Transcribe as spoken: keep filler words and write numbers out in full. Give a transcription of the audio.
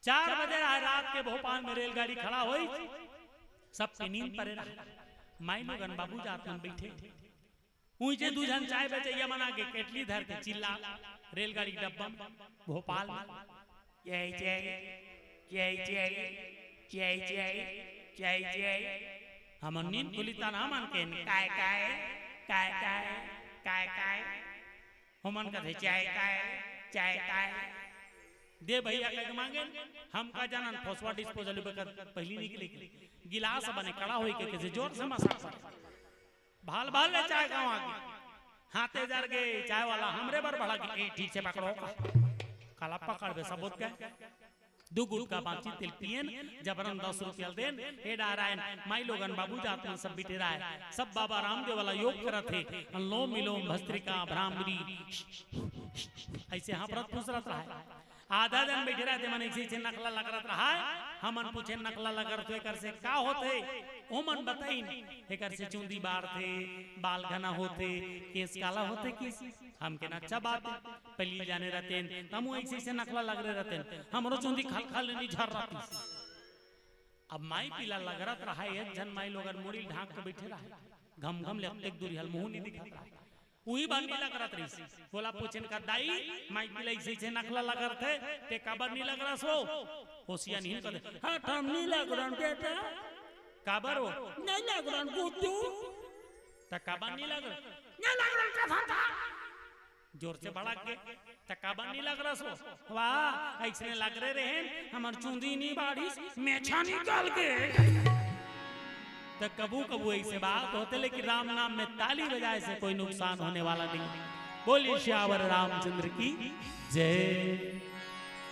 चार बजे रात के भोपाल में रेलगाड़ी खड़ा होइस, सबके नींद परे रहा। माई लोगन बाबू जात मन बइठे, उइचे दू झन चाय बेचइया मन आके केटली धर के चिल्ला, रेलगाड़ी डब्बा में, भोपाल में, "चाय, चाय, चाय, चाय, चाय, चाय, चाय, चाय।" हमर नींद खुली त हमन केहेन, "काय, काय, काय, काय, काय, काय?" हमन कथे, "चाय, काय, चाय, काय।" दे भइया कहिके मांगेन, हम का जानन, फोसवा डिस्पोजल बेकर पहिली निकले के गिलास बने कड़ा होई के कइसे जोर से मसा भाल भाल ले चाय गाँव आगे। हाथे जर गे चाय वाला, हमरे बर भड़क गे, "ए, ठीक से पकड़ो।" काला पकड़बे सबोत के। दू गुटका बांची तेला पिएन, जबरन दस रुपया ल देन, ए डार आएन, माई लोगन बाबू जात मन सब बइठे रहय, सब बाबा रामदेव वाला योग करत हे, अनुलोम विलोम भस्त्रिका भ्रामरी, अइसे हाँफरत फुसरत रहय। आधा झन बइठे रहय, ते मन अइसे अइसे नकला लगरत रहय, हमन पूछेन नकला लगरत हो एकर से का होथे, ओमन बताइन, एकर से चूंदी बाढ़थे, बाल घना होथे, केस काला होथे, केस हम केहेन अच्छा बात हे, पहिली जाने रहतेन, त हमू अइसे अइसे नकला लगरे रहतेन, हमरो चूंदी खल खल ले नी झर रहतिस। अब माई पीला लगरत रहय, एक झन माई लोगन मुड़ी ल ढांक के बइठे रहय, घम घम ले अतेक दूरिहा ले मुहूं नी दिखत रहय, उही बर नी लगरत रहिस। ओला पूछेन का, "दाई, माई पीला अइसे अइसे नकला लगरथे, ते काबर नी लगरस हो?" ओ सियान हिन कथे, "हट, हम नी लगरन बेटा।" "काबर हो?" "नी लगरन गुड्डू।" "त काबर नी लगरन?" "नी लगरन कथन त।" जोर से भड़क गे, "त काबर नी लगरस हो?" "वाह, अइसने लगरे रहेन, हमर चूंदी नी बाढ़िस, मेछा निकल गे।" त कभू कभू अइसे बात होथे, लेकिन राम नाम में ताली बजाए से कोई नुकसान होने वाला नहीं। बोलिए सियावर रामचंद्र की जय।